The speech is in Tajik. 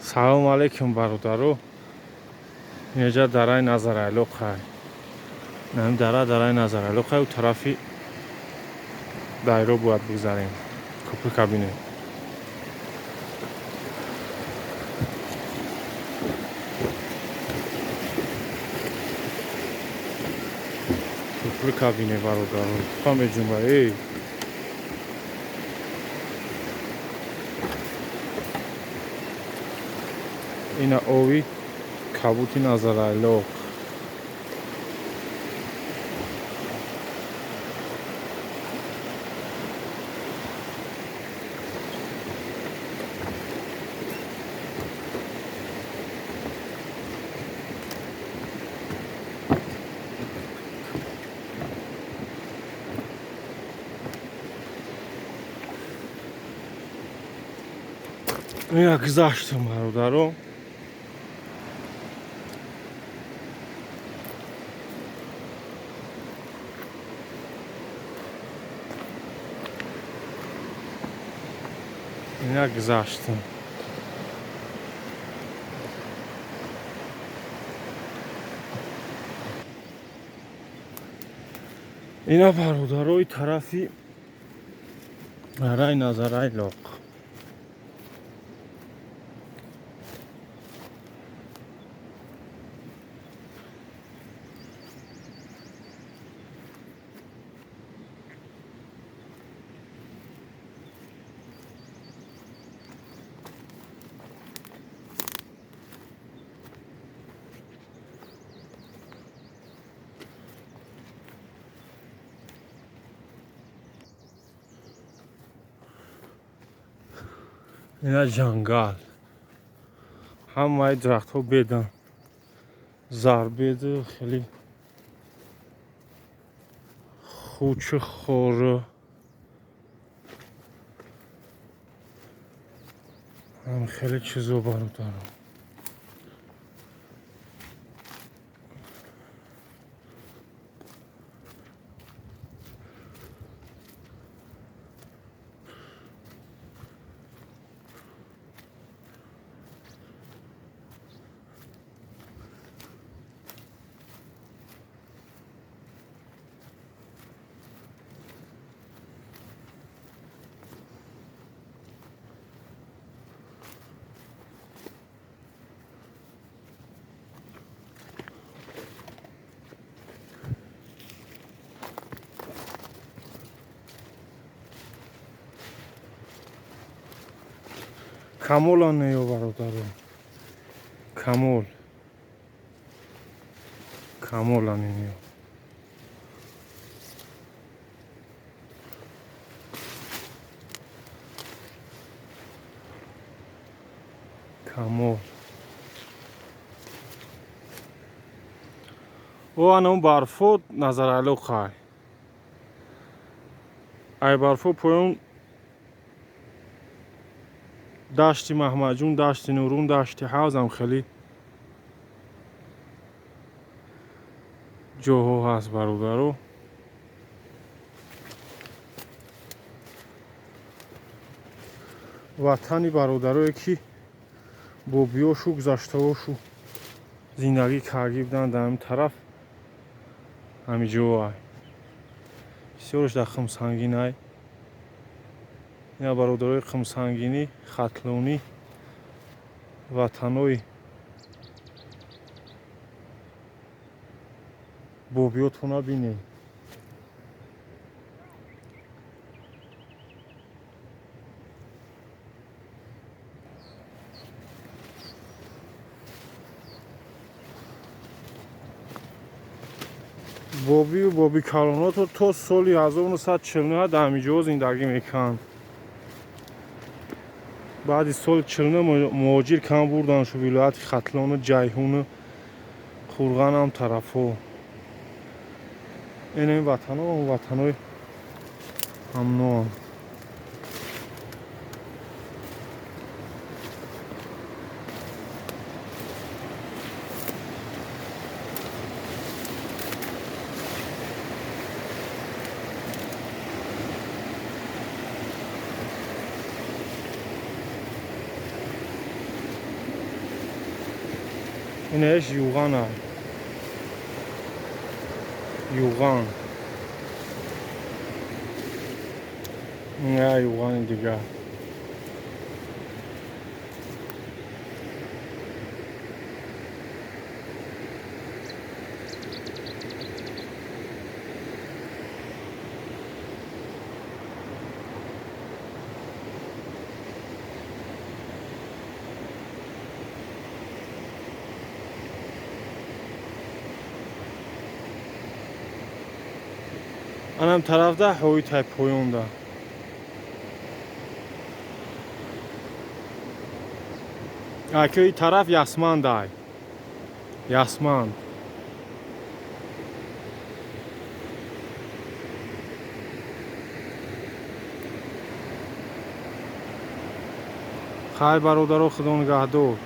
Салому алейкум, бародаро. Инҷа дараи Назарайлоқай. Ин дара дараи Назарайлоқай, у тарафи дайро бояд бигзарем. Кӯприка бинем. Кӯприка бинем, бародаро. Туфа меҷунба, эй. Ина ови кабути Назарайлоқ. Ина гузаштам, бародаро. Ина гузаштам. Ина, бародарои, тарафи дараи Назарайлоқ. Ина ҷангал. Ҳамаи дарахтҳо бедан. Зарбеду хеле хучу хору. Ҳам хеле чизо, бародаро. Камола неё, бародаро. Камол. Камола неё. Камол. О, ана он барфо Назарайлоқай. Ай барфо поён дашти Маҳмаҷун, дашти Нурун, дашти Ҳавзам, хеле ҷоҳо ҳаст, бародаро. Ватани бародарое ки бобиёшу гузаштаҳошу зиндагӣ карда буданд дар ҳамин тараф, ҳамин ҷоай. Бисёрш дар Хумсангинай. Ина, бародарои хумсангинӣ, хатлонӣ, ватанои бобиётона бинед. Бобию боби калоното то соли 1949 дар ҳамин ҷо зиндагӣ мекарданд. Баъди соли 49 муҳоҷир кам бурданшу вилояти Хатлону, Ҷайҳуну, Қурғанам тарафҳо. Ин ин ватано ватанои ҳамноам. Инаеш юғана, юған, ина юғани дигар. Анам тарафда ҳоитай, поёнда. Аки тараф ясмандай, ясманд. Хайр, бародаро, худо нигаҳдор.